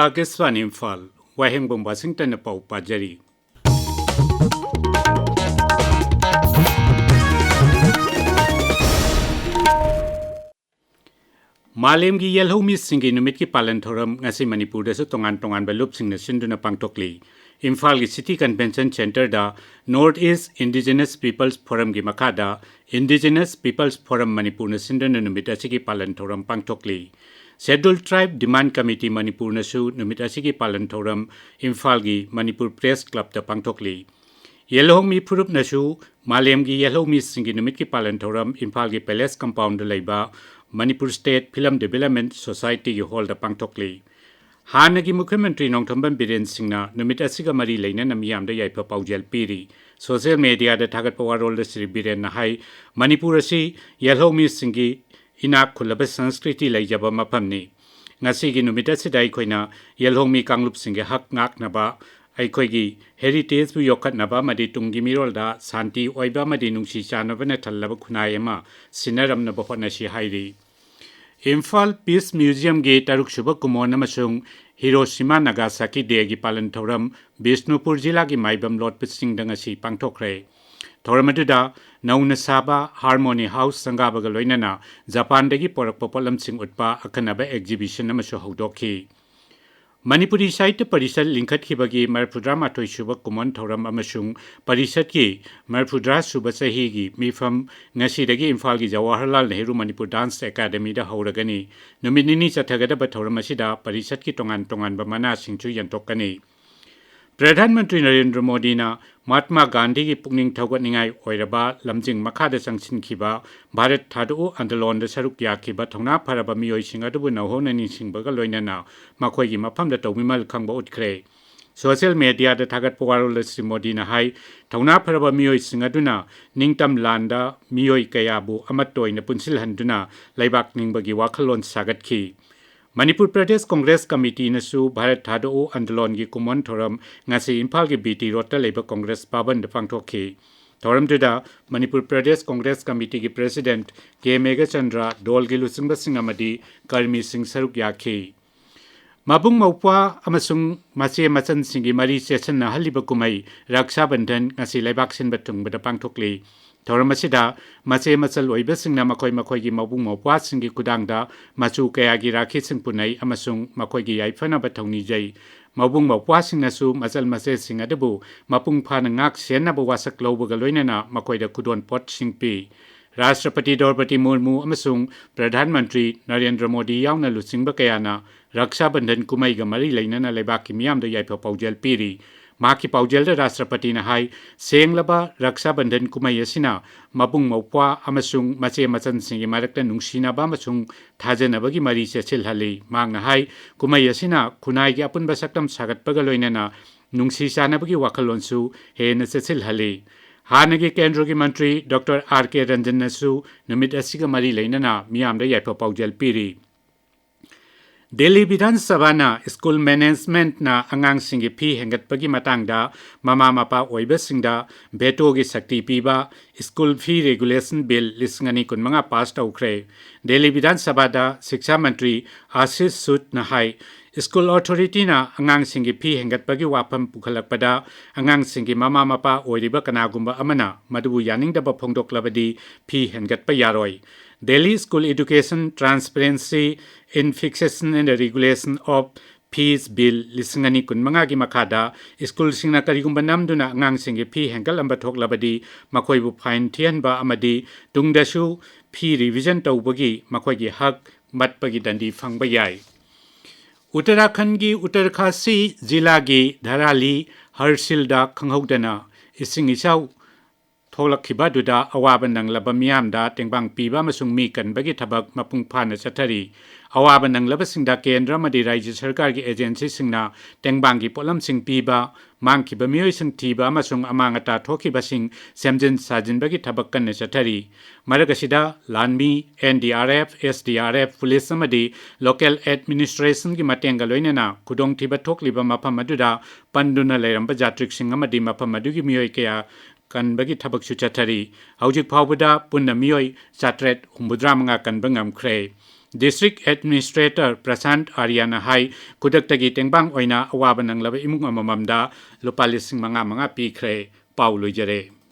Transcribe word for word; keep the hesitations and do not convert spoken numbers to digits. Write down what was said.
ꯑꯥꯀꯥꯁꯕꯥꯅꯤ ꯏꯝꯐꯥꯜ, ꯋꯥꯍꯦꯡꯕꯝ ꯋꯥꯁꯤꯡꯇꯟꯅ ꯄꯥꯎ ꯄꯥꯖꯔꯤ꯫ ꯃꯥꯂꯦꯝꯒꯤ ꯌꯦꯜꯍꯧꯃꯤꯁꯤꯡꯒꯤ ꯅꯨꯃꯤꯠꯀꯤ ꯄꯥꯂꯟ ꯊꯧꯔꯝ ꯉꯁꯤ ꯃꯅꯤꯄꯨꯔꯗꯁꯨ ꯇꯣꯉꯥꯟ ꯇꯣꯉꯥꯟꯕ ꯂꯨꯞꯁꯤꯡꯅ ꯁꯤꯟꯗꯨꯅ ꯄꯥꯡꯊꯣꯛꯂꯤ꯫ ꯏꯝꯐꯥꯜꯒꯤ ꯁꯤꯇꯤ ꯀꯟꯚꯦꯟꯁꯟ ꯁꯦꯟꯇꯔꯗ North East Indigenous Peoples Forumꯒꯤ ꯃꯈꯥꯗ Indigenous Peoples Forum ꯃꯅꯤꯄꯨꯔꯅ ꯁꯤꯟꯗꯨꯅ ꯅꯨꯃꯤꯠ ꯑꯁꯤꯒꯤ ꯄꯥꯂꯟ ꯊꯧꯔꯝ ꯄꯥꯡꯊꯣꯛꯂꯤ꯫ Scheduled Tribe Demand Committee ꯃꯅꯤꯄꯨꯔꯅꯁꯨ ꯅꯨꯃꯤꯠ ꯑꯁꯤꯒꯤ ꯄꯥꯂꯟ ꯊꯧꯔꯝ ꯏꯝꯐꯥꯜꯒꯤ ꯃꯅꯤꯄꯨꯔ ꯄ꯭ꯔꯦꯁ ꯀ꯭ꯂꯕꯇ ꯄꯥꯡꯊꯣꯛꯂꯤ꯫ ꯌꯦꯜꯍꯧꯃꯤ ꯐꯨꯔꯨꯞꯅꯁꯨ ꯃꯥꯂꯦꯝꯒꯤ ꯌꯦꯜꯍꯧꯃꯤꯁꯤꯡꯒꯤ ꯅꯨꯃꯤꯠꯀꯤ ꯄꯥꯂꯟ ꯊꯧꯔꯝ ꯏꯝꯐꯥꯜꯒꯤ ꯄꯦꯂꯦꯁ ꯀꯝꯄꯥꯎꯟꯗ ꯂꯩꯕ ꯃꯅꯤꯄꯨꯔ ꯁ꯭ꯇꯦꯠ ꯐꯤꯂꯝ ꯗꯤꯕꯦꯂꯞꯃꯦꯟ ꯁꯣꯁꯥꯏꯇꯤꯒꯤ ꯍꯣꯜꯗ ꯄꯥꯡꯊꯣꯛꯂꯤ꯫ ꯍꯥꯟꯅꯒꯤ ꯃꯨꯈ꯭ꯌꯃꯟꯇ꯭ꯔꯤ ꯅꯣꯡꯊꯣꯝꯕꯝ ꯕꯤꯔꯦꯟ ꯁꯤꯡꯅ ꯅꯨꯃꯤꯠ ꯑꯁꯤꯒ ꯃꯔꯤ ꯂꯩꯅꯅ ꯃꯤꯌꯥꯝꯗ ꯌꯥꯏꯐ ꯄꯥꯎꯖꯦꯜ ꯄꯤꯔꯤ꯫ ꯁꯣꯁꯤꯌꯦꯜ ꯃꯦꯗꯤꯌꯥꯗ ꯊꯥꯒꯠꯄ ꯋꯥꯔꯣꯜꯗ ꯁ꯭ꯔꯤ ꯕꯤꯔꯦꯟꯅ ꯍꯥꯏ, ꯃꯅꯤꯄꯨꯔ ꯑꯁꯤ ꯌꯦꯜꯍꯧꯃꯤꯁꯤꯡꯒꯤ ꯏꯅꯥꯛ ꯈꯨꯜꯂꯕ ꯁꯪꯁꯀ꯭ꯔꯤꯇꯤ ꯂꯩꯖꯕ ꯃꯐꯝꯅꯤ꯫ ꯉꯁꯤꯒꯤ ꯅꯨꯃꯤꯠ ꯑꯁꯤꯗ ꯑꯩꯈꯣꯏꯅ ꯌꯦꯜꯍꯧꯃꯤ ꯀꯥꯡꯂꯨꯞꯁꯤꯡꯒꯤ ꯍꯛ ꯉꯥꯛꯅꯕ, ꯑꯩꯈꯣꯏꯒꯤ ꯍꯦꯔꯤꯇꯦꯖꯕꯨ ꯌꯣꯛꯈꯠꯅꯕ ꯑꯃꯗꯤ ꯇꯨꯡꯒꯤ ꯃꯤꯔꯣꯜꯗ ꯁꯥꯟꯇꯤ ꯑꯣꯏꯕ ꯑꯃꯗꯤ ꯅꯨꯡꯁꯤ ꯆꯥꯟꯅꯕꯅ ꯊꯜꯂꯕ ꯈꯨꯟꯅꯥꯏ ꯑꯃ ꯁꯤꯟꯅꯔꯝꯅꯕ ꯍꯣꯠꯅꯁꯤ ꯍꯥꯏꯔꯤ꯫ ꯏꯝꯐꯥꯜ ꯄꯤꯁ ꯃ꯭ꯌꯨꯖꯤꯌꯝꯒꯤ ꯇꯔꯨꯛꯁꯨꯕ ꯀꯨꯃꯣꯟ ꯑꯃꯁꯨꯡ ꯍꯤꯔꯣꯁꯤꯃꯥ ꯅꯥꯒꯥꯁꯥꯀꯤ ꯗꯦꯒꯤ ꯄꯥꯂꯟ ꯊꯧꯔꯝ ꯕꯤꯁꯅꯨꯄꯨꯔ ꯖꯤꯂꯥꯒꯤ ꯃꯥꯏꯕꯝ ꯂꯣꯠꯄ ꯆꯤꯡꯗ ꯉꯁꯤ ꯄꯥꯡꯊꯣꯛꯈ꯭ꯔꯦ꯫ ꯊꯧꯔꯝ ꯑꯗꯨꯗ ꯅꯧꯅ ꯁꯥꯕ ꯍꯥꯔꯃꯣꯅꯤ ꯍꯥꯎꯁ ꯁꯪꯒꯥꯕꯒ ꯂꯣꯏꯅꯅ ꯖꯄꯥꯟꯗꯒꯤ ꯄꯨꯔꯛꯄ ꯄꯣꯠꯂꯝꯁꯤꯡ ꯎꯠꯄ ꯑꯈꯟꯅꯕ ꯑꯦꯛꯖꯤꯕꯤꯁꯟ ꯑꯃꯁꯨ ꯍꯧꯗꯣꯛꯈꯤ꯫ ꯃꯅꯤꯄꯨꯔꯤ ꯁꯥꯍꯤꯇ꯭ꯌ ꯄꯔꯤꯁꯠ ꯂꯤꯡꯈꯠꯈꯤꯕꯒꯤ ꯃꯔꯤꯐꯨꯇꯔꯥ ꯃꯥꯊꯣꯏ ꯁꯨꯕ ꯀꯨꯃꯣꯟ ꯊꯧꯔꯝ ꯑꯃꯁꯨꯡ ꯄꯔꯤꯁꯠꯀꯤ ꯃꯔꯤꯐꯨꯇꯔꯥ ꯁꯨꯕ ꯆꯍꯤꯒꯤ ꯃꯤꯐꯝ ꯉꯁꯤꯗꯒꯤ ꯏꯝꯐꯥꯜꯒꯤ ꯖꯋꯥꯍꯔꯂꯥꯜ ꯅꯦꯍꯔꯨ ꯃꯅꯤꯄꯨꯔ ꯗꯥꯟꯁ ꯑꯦꯀꯥꯗꯃꯤꯗ ꯍꯧꯔꯒꯅꯤ꯫ ꯅꯨꯃꯤꯠ ꯅꯤꯅꯤ ꯆꯠꯊꯒꯗꯕ ꯊꯧꯔꯝ ꯑꯁꯤꯗ ꯄꯔꯤꯁꯠꯀꯤ ꯇꯣꯉꯥꯟ ꯇꯣꯉꯥꯟꯕ ꯃꯅꯥꯁꯤꯡꯁꯨ ꯌꯦꯟꯊꯣꯛꯀꯅꯤ꯫ ꯄ꯭ꯔꯙꯥꯟ ꯃꯟꯇ꯭ꯔꯤ ꯅꯔꯦꯟꯗ꯭ꯔ ꯃꯣꯗꯤꯅ ꯃꯍꯥꯠꯃꯥ ꯒꯥꯟꯙꯤꯒꯤ ꯄꯨꯛꯅꯤꯡ ꯊꯧꯒꯠꯅꯤꯡꯉꯥꯏ ꯑꯣꯏꯔꯕ ꯂꯝꯖꯤꯡ ꯃꯈꯥꯗ ꯆꯪꯁꯤꯟꯈꯤꯕ ꯚꯥꯔꯠ ꯊꯥꯗꯣꯛꯎ ꯑꯟꯗꯣꯂꯣꯟꯗ ꯁꯔꯨꯛ ꯌꯥꯈꯤꯕ ꯊꯧꯅꯥ ꯐꯔꯕ ꯃꯤꯑꯣꯏꯁꯤꯡ ꯑꯗꯨꯕꯨ ꯅꯧꯍꯧꯅ ꯅꯤꯡꯁꯤꯡꯕꯒ ꯂꯣꯏꯅꯅ ꯃꯈꯣꯏꯒꯤ ꯃꯐꯝꯗ ꯇꯧꯕꯤꯃꯜ ꯈꯪꯕ ꯎꯠꯈ꯭ꯔꯦ꯫ ꯁꯣꯁꯤꯌꯦꯜ ꯃꯦꯗꯤꯌꯥꯗ ꯊꯥꯒꯠꯄ ꯋꯥꯔꯣꯜꯗ ꯁ꯭ꯔꯤ ꯃꯣꯗꯤꯅ ꯍꯥꯏ, ꯊꯧꯅꯥ ꯐꯔꯕ ꯃꯤꯑꯣꯏꯁꯤꯡ ꯑꯗꯨꯅ ꯅꯤꯡꯇꯝ ꯂꯥꯟꯗ ꯃꯤꯑꯣꯏ ꯀꯌꯥꯕꯨ ꯑꯃꯠꯇ ꯑꯣꯏꯅ ꯄꯨꯟꯁꯤꯜꯍꯟꯗꯨꯅ ꯂꯩꯕꯥꯛ ꯅꯤꯡꯕꯒꯤ ꯋꯥꯈꯜꯂꯣꯟ ꯁꯥꯒꯠꯈꯤ꯫ ꯃꯅꯤꯄꯨꯔ ꯄ꯭ꯔꯗꯦꯁ ꯀꯣꯡꯒ꯭ꯔꯦꯁ ꯀꯃꯤꯇꯤꯅꯁꯨ ꯚꯥꯔꯠ ꯊꯥꯗꯣꯛꯎ ꯑꯟꯗꯣꯂꯣꯟꯒꯤ ꯀꯨꯃꯣꯟ ꯊꯧꯔꯝ ꯉꯁꯤ ꯏꯝꯐꯥꯜꯒꯤ ꯕꯤ ꯇꯤ ꯔꯣꯗꯇ ꯂꯩꯕ ꯀꯣꯡꯒ꯭ꯔꯦꯁ ꯚꯕꯟꯗ ꯄꯥꯡꯊꯣꯛꯈꯤ꯫ ꯊꯧꯔꯝꯗꯨꯗ ꯃꯅꯤꯄꯨꯔ ꯄ꯭ꯔꯗꯦꯁ ꯀꯣꯡꯒ꯭ꯔꯦꯁ ꯀꯃꯤꯇꯤꯒꯤ ꯄ꯭ꯔꯦꯁꯤꯗꯦꯟꯠ ꯀꯦ ꯃꯦꯘꯆꯟꯗ꯭ꯔ, ꯗꯣꯜꯒꯤ ꯂꯨꯆꯤꯡꯕꯁꯤꯡ ꯑꯃꯗꯤ ꯀꯔꯃꯤꯁꯤꯡ ꯁꯔꯨꯛ ꯌꯥꯈꯤ꯫ ꯃꯕꯨꯡ ꯃꯧꯄ꯭ꯋꯥ ꯑꯃꯁꯨꯡ ꯃꯆꯦ ꯃꯆꯟꯁꯤꯡꯒꯤ ꯃꯔꯤ ꯆꯦꯠꯁꯤꯟꯅꯍꯜꯂꯤꯕ ꯀꯨꯝꯍꯩ ꯔꯛꯁꯥ ꯕꯟꯙꯟ ꯉꯁꯤ ꯂꯩꯕꯥꯛ ꯁꯤꯟꯕ ꯊꯨꯡꯕꯗ ꯄꯥꯡꯊꯣꯛꯂꯤ꯫ ꯊꯧꯔꯝ ꯑꯁꯤꯗ ꯃꯆꯦ ꯃꯆꯜ ꯑꯣꯏꯕꯁꯤꯡꯅ ꯃꯈꯣꯏ ꯃꯈꯣꯏꯒꯤ ꯃꯕꯨꯡ ꯃꯧꯄ꯭ꯋꯥꯁꯤꯡꯒꯤ ꯈꯨꯗꯥꯡꯗ ꯃꯆꯨ ꯀꯌꯥꯒꯤ ꯔꯥꯈꯤꯁꯤꯡ ꯄꯨꯅꯩ ꯑꯃꯁꯨꯡ ꯃꯈꯣꯏꯒꯤ ꯌꯥꯏꯐꯅꯕ ꯊꯧꯅꯤꯖꯩ꯫ ꯃꯕꯨꯡ ꯃꯧꯄ꯭ꯋꯥꯁꯤꯡꯅꯁꯨ ꯃꯆꯜ ꯃꯆꯦꯁꯤꯡ ꯑꯗꯨꯕꯨ ꯃꯄꯨꯡ ꯐꯥꯅ ꯉꯥꯛ ꯁꯦꯟꯅꯕ ꯋꯥꯁꯛ ꯂꯧꯕꯒ ꯂꯣꯏꯅꯅ ꯃꯈꯣꯏꯗ ꯈꯨꯗꯣꯜꯄꯣꯠꯁꯤꯡ ꯄꯤ꯫ ꯔꯥꯁꯇ꯭ꯔꯄꯇꯤ ꯗ꯭ꯔꯧꯄꯗꯤ ꯃꯨꯔꯃꯨ ꯑꯃꯁꯨꯡ ꯄ꯭ꯔꯙꯥꯟ ꯃꯟꯇ꯭ꯔꯤ ꯅꯔꯦꯟꯗ꯭ꯔ ꯃꯣꯗꯤ ꯌꯥꯎꯅ ꯂꯨꯆꯤꯡꯕ ꯀꯌꯥꯅ ꯔꯛꯁꯥ ꯕꯟꯙꯟ ꯀꯨꯝꯍꯩꯒ ꯃꯔꯤ ꯂꯩꯅꯅ ꯂꯩꯕꯥꯛꯀꯤ ꯃꯤꯌꯥꯝꯗ ꯌꯥꯏꯐ ꯄꯥꯎꯖꯦꯜ ꯄꯤꯔꯤ꯫ ꯃꯍꯥꯛꯀꯤ ꯄꯥꯎꯖꯦꯜꯗ ꯔꯥꯁꯇ꯭ꯔꯄꯇꯤꯅ ꯍꯥꯏ, ꯁꯦꯡꯂꯕ ꯔꯛꯁꯥ ꯕꯟꯙꯟ ꯀꯨꯝꯍꯩ ꯑꯁꯤꯅ ꯃꯕꯨꯡ ꯃꯧꯄ꯭ꯋꯥ ꯑꯃꯁꯨꯡ ꯃꯆꯦ ꯃꯆꯟꯁꯤꯡꯒꯤ ꯃꯔꯛꯇ ꯅꯨꯡꯁꯤꯅꯕ ꯑꯃꯁꯨꯡ ꯊꯥꯖꯅꯕꯒꯤ ꯃꯔꯤ ꯆꯦꯠꯁꯤꯜꯍꯜꯂꯤ꯫ ꯃꯍꯥꯛꯅ ꯍꯥꯏ, ꯀꯨꯝꯍꯩ ꯑꯁꯤꯅ ꯈꯨꯟꯅꯥꯏꯒꯤ ꯑꯄꯨꯟꯕ ꯁꯛꯇꯝ ꯁꯥꯒꯠꯄꯒ ꯂꯣꯏꯅꯅ ꯅꯨꯡꯁꯤ ꯆꯥꯟꯅꯕꯒꯤ ꯋꯥꯈꯜꯂꯣꯟꯁꯨ ꯍꯦꯟꯅ ꯆꯦꯠꯁꯤꯜꯍꯜꯂꯤ꯫ ꯍꯥꯟꯅꯒꯤ ꯀꯦꯟꯗ꯭ꯔꯒꯤ ꯃꯟꯇ꯭ꯔꯤ ꯗꯣꯛꯇꯔ ꯑꯥꯔ ꯀꯦ ꯔꯟꯖꯟꯅꯁꯨ ꯅꯨꯃꯤꯠ ꯑꯁꯤꯒ ꯃꯔꯤ ꯂꯩꯅꯅ ꯃꯤꯌꯥꯝꯗ ꯌꯥꯏꯐ ꯄꯥꯎꯖꯦꯜ ꯄꯤꯔꯤ꯫ ꯗꯦꯜꯂꯤ ꯕꯤꯙꯥꯟ ꯁꯚꯥꯅ ꯁ꯭ꯀꯨꯜ ꯃꯦꯅꯦꯖꯃꯦꯟꯠꯅ ꯑꯉꯥꯡꯁꯤꯡꯒꯤ ꯐꯤ ꯍꯦꯟꯒꯠꯄꯒꯤ ꯃꯇꯥꯡꯗ ꯃꯃꯥ ꯃꯄꯥ ꯑꯣꯏꯕꯁꯤꯡꯗ ꯚꯦꯇꯣꯒꯤ ꯁꯛꯇꯤ ꯄꯤꯕ ꯁ꯭ꯀꯨꯜ ꯐꯤ ꯔꯦꯒꯨꯂꯦꯁꯟ ꯕꯤꯜ ꯂꯤꯁꯤꯡ ꯑꯅꯤ ꯀꯨꯟꯃꯉꯥ ꯄꯥꯁ ꯇꯧꯈ꯭ꯔꯦ꯫ ꯗꯦꯜꯂꯤ ꯕꯤꯙꯥꯟ ꯁꯚꯥꯗ ꯁꯤꯛꯁꯥ ꯃꯟꯇ꯭ꯔꯤ ꯑꯥꯁꯤꯁ ꯁꯨꯗꯅ ꯍꯥꯏ, ꯁ꯭ꯀꯨꯜ ꯑꯣꯊꯣꯔꯤꯇꯤꯅ ꯑꯉꯥꯡꯁꯤꯡꯒꯤ ꯐꯤ ꯍꯦꯟꯒꯠꯄꯒꯤ ꯋꯥꯐꯝ ꯄꯨꯈꯠꯂꯛꯄꯗ ꯑꯉꯥꯡꯁꯤꯡꯒꯤ ꯃꯃꯥ ꯃꯄꯥ ꯑꯣꯏꯔꯤꯕ ꯀꯅꯥꯒꯨꯝꯕ ꯑꯃꯅ ꯃꯗꯨꯕꯨ ꯌꯥꯅꯤꯡꯗꯕ ꯐꯣꯡꯗꯣꯛꯂꯕꯗꯤ ꯐꯤ ꯍꯦꯟꯒꯠꯄ ꯌꯥꯔꯣꯏ꯫ Delhi School Education Transparency in Fixation and Regulation of Fees Bill ꯂꯤꯁꯤꯡ ꯑꯅꯤ ꯀꯨꯟꯃꯉꯥꯒꯤ ꯃꯈꯥꯗ ꯁ꯭ꯀꯨꯜꯁꯤꯡꯅ ꯀꯔꯤꯒꯨꯝꯕ ꯅꯝꯗꯨꯅ ꯑꯉꯥꯡꯁꯤꯡꯒꯤ ꯐꯤ ꯍꯦꯟꯒꯠꯂꯝꯕ ꯊꯣꯛꯂꯕꯗꯤ ꯃꯈꯣꯏꯕꯨ ꯐꯥꯏꯟ ꯊꯤꯍꯟꯕ ꯑꯃꯗꯤ ꯇꯨꯡꯗꯁꯨ ꯐꯤ ꯔꯤꯚꯤꯖꯟ ꯇꯧꯕꯒꯤ ꯃꯈꯣꯏꯒꯤ ꯍꯛ ꯃꯠꯄꯒꯤ ꯗꯟꯗꯤ ꯐꯪꯕ ꯌꯥꯏ꯫ ꯎꯠꯇꯔꯥꯈꯟꯒꯤ ꯎꯠꯇꯔꯈꯥꯁꯤ ꯖꯤꯂꯥꯒꯤ ꯙꯔꯥꯂꯤ ꯍꯔꯁꯤꯜꯗ ꯈꯪꯍꯧꯗꯅ ꯏꯁꯤꯡ ꯏꯆꯥꯎ ꯊꯣꯛꯂꯛꯈꯤꯕ ꯑꯗꯨꯗ ꯑꯋꯥꯕ ꯅꯪꯂꯕ ꯃꯤꯌꯥꯝꯗ ꯇꯦꯡꯕꯥꯡ ꯄꯤꯕ ꯑꯃꯁꯨꯡ ꯃꯤ ꯀꯟꯕꯒꯤ ꯊꯕꯛ ꯃꯄꯨꯡ ꯐꯥꯅ ꯆꯠꯊꯔꯤ꯫ ꯑꯋꯥꯕ ꯅꯪꯂꯕꯁꯤꯡꯗ ꯀꯦꯟꯗ꯭ꯔ ꯑꯃꯗꯤ ꯔꯥꯖ꯭ꯌ ꯁꯔꯀꯥꯔꯒꯤ ꯑꯦꯖꯦꯟꯁꯤꯁꯤꯡꯅ ꯇꯦꯡꯕꯥꯡꯒꯤ ꯄꯣꯠꯂꯝꯁꯤꯡ ꯄꯤꯕ, ꯃꯥꯡꯈꯤꯕ ꯃꯤꯑꯣꯏꯁꯤꯡ ꯊꯤꯕ ꯑꯃꯁꯨꯡ ꯑꯃꯥꯡ ꯑꯇꯥ ꯊꯣꯛꯈꯤꯕꯁꯤꯡ ꯁꯦꯝꯖꯤꯟ ꯁꯥꯖꯤꯟꯕꯒꯤ ꯊꯕꯛ ꯀꯟꯅ ꯆꯠꯊꯔꯤ꯫ ꯃꯔꯛ ꯑꯁꯤꯗ ꯂꯥꯟꯃꯤ, N D R F, S D R F, police ꯑꯃꯗꯤ ꯂꯣꯀꯦꯜ ꯑꯦꯗꯃꯤꯅꯤꯁꯇ꯭ꯔꯦꯁꯟꯒꯤ ꯃꯇꯦꯡꯒ ꯂꯣꯏꯅꯅ ꯈꯨꯗꯣꯡꯊꯤꯕ ꯊꯣꯛꯂꯤꯕ ꯃꯐꯝ ꯑꯗꯨꯗ ꯄꯟꯗꯨꯅ ꯂꯩꯔꯝꯕ ꯖꯥꯇ꯭ꯔꯤꯛꯁꯤꯡ ꯑꯃꯗꯤ ꯃꯐꯝ ꯑꯗꯨꯒꯤ ꯃꯤꯑꯣꯏ ꯀꯌꯥ ꯀꯟꯕꯒꯤ ꯊꯕꯛꯁꯨ ꯆꯠꯊꯔꯤ꯫ ꯍꯧꯖꯤꯛ ꯐꯥꯎꯕꯗ ꯄꯨꯟꯅ ꯃꯤꯑꯣꯏ ꯆꯥꯇ꯭ꯔꯦꯠ ꯍꯨꯝꯐꯨꯇꯔꯥ ꯃꯉꯥ ꯀꯟꯕ ꯉꯝꯈ꯭ꯔꯦ꯫ District Administrator ꯄ꯭ꯔꯁꯥꯟꯠ ꯑꯥꯔꯌꯥꯅ ꯍꯥꯏ, ꯈꯨꯗꯛꯇꯒꯤ ꯇꯦꯡꯕꯥꯡ ꯑꯣꯏꯅ ꯑꯋꯥꯕ ꯅꯪꯂꯕ ꯏꯃꯨꯡ ꯑꯃꯃꯝꯗ ꯂꯨꯄꯥ ꯂꯤꯁꯤꯡ ꯃꯉꯥ ꯃꯉꯥ ꯄꯤꯈ꯭ꯔꯦ꯫ ꯄꯥꯎ ꯂꯣꯏꯖꯔꯦ꯫